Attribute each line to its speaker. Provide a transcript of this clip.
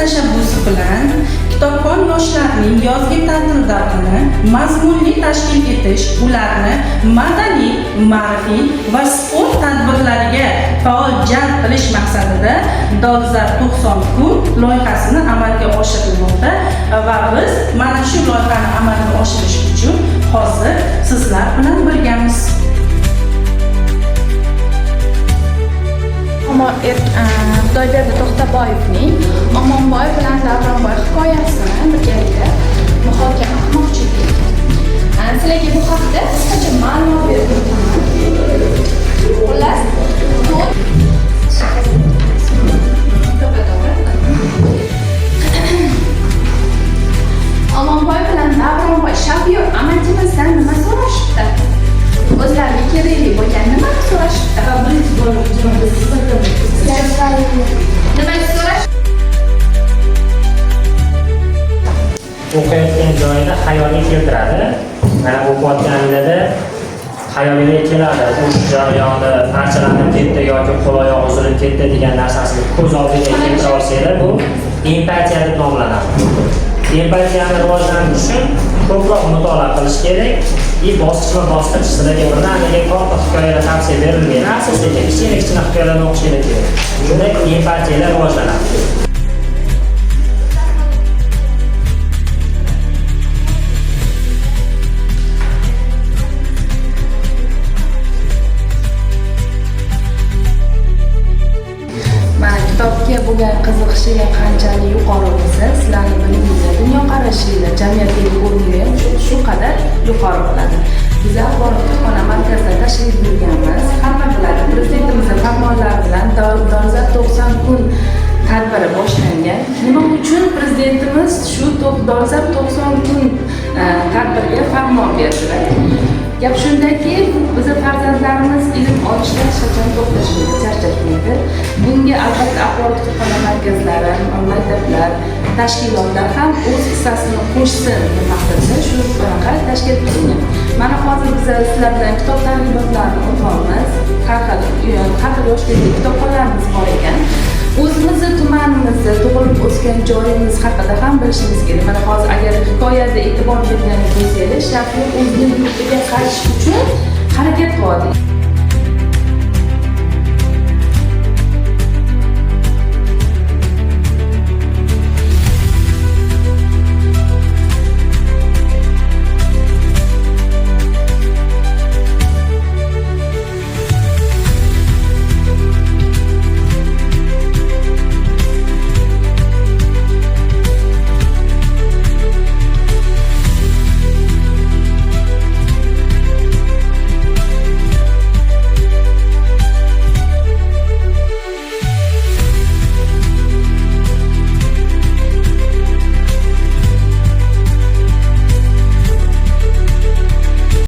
Speaker 1: Tashabbusi bilan kitobxon yoshlarning yozgi ta'til davrini mazmunli tashkil etish, ularni madaniy, ma'rifiy va sport tadbirlariga faol jalb qilish maqsadida Dolzarb 90 kun loyihasini amalga oshirilmoqda va biz mana shu loyihani amalga oshirish uchun hozir sizlar bilan birgamiz.
Speaker 2: Xudoyberdi To'xtaboyevning Omonboy bilan Davronboy hikoyasini birgalikda muhokama qilmoqchi edik. Sizlarga bu haqda qisqacha ma'lumot berib o'taman. Xullas, to'g'ri, to'g'ri. Omonboy bilan Davronboy Shafyor amakimizdan nima so'rashibdi? O'zlariga kerakli bo'lgan nimani so'rashibdi? Nima so'rash?
Speaker 3: O'qiyotgan joyida xayoliga keltiradi. Mana, o'qiyotganida xayoliga keladi, urush jarayonida parchalanib ketdi yoki qo'l oyog'i uzilib ketdi degan narsasini ko'z oldiga keltira olsanglar, bu empatiya deb nomlanadi. Empatiyani rivojlantirish uchun ko'proq mutolaa qilish kerak и bosqichma bosqich. Sizlarga birdaniga katta hikoyalar tavsiya berilmaydi, asta sekin kichkina kichkina hikoyalarni o'qishinglar kerak, shunda empatiyalar rivojlanadi.
Speaker 4: Mana, kitobga bo'lgan qiziqishinglar qanchalik yuqori bo'lsa, sizlarni biliminglar, dunyoqarashinglar, jamiyatdagi o'rninglar ham shu qadar yuqori bo'ladi. Biz axborot kutubxona markazida tashrif buyurganmiz. Hamma biladi, prezidentimizni farmonlari bilan Dolzarb 90 kun tadbiri boshlangan. Nima uchun prezidentimiz shu Dolzarb 90 kun tadbiriga farmon berdilar? Gap shundaki, bizni farzandlarimiz ilm olishdan hech qachon to'xtashmaydi, charchatmaydi. Bunga albatta axborot kutubxona markazlari, maktablar, tashkilotlar ham o'z hissasini qo'shsin maqsadida shu bunaqa tashkil qilingan. Mana, hozir biz sizlar bilan kitob targ'ibotlarini o'tyapmiz. Har xil yoshdagi kitobxonlarimiz bor ekan. O'zimizni tumanimizni, tug'ilib o'sgan joyimiz haqida ham bilishimiz kerak. Mana, hozir agar hikoyada e'tibor bergan bo'lsangiz, Shafiy o'zini yurtiga qaytish uchun harakat qilyapti.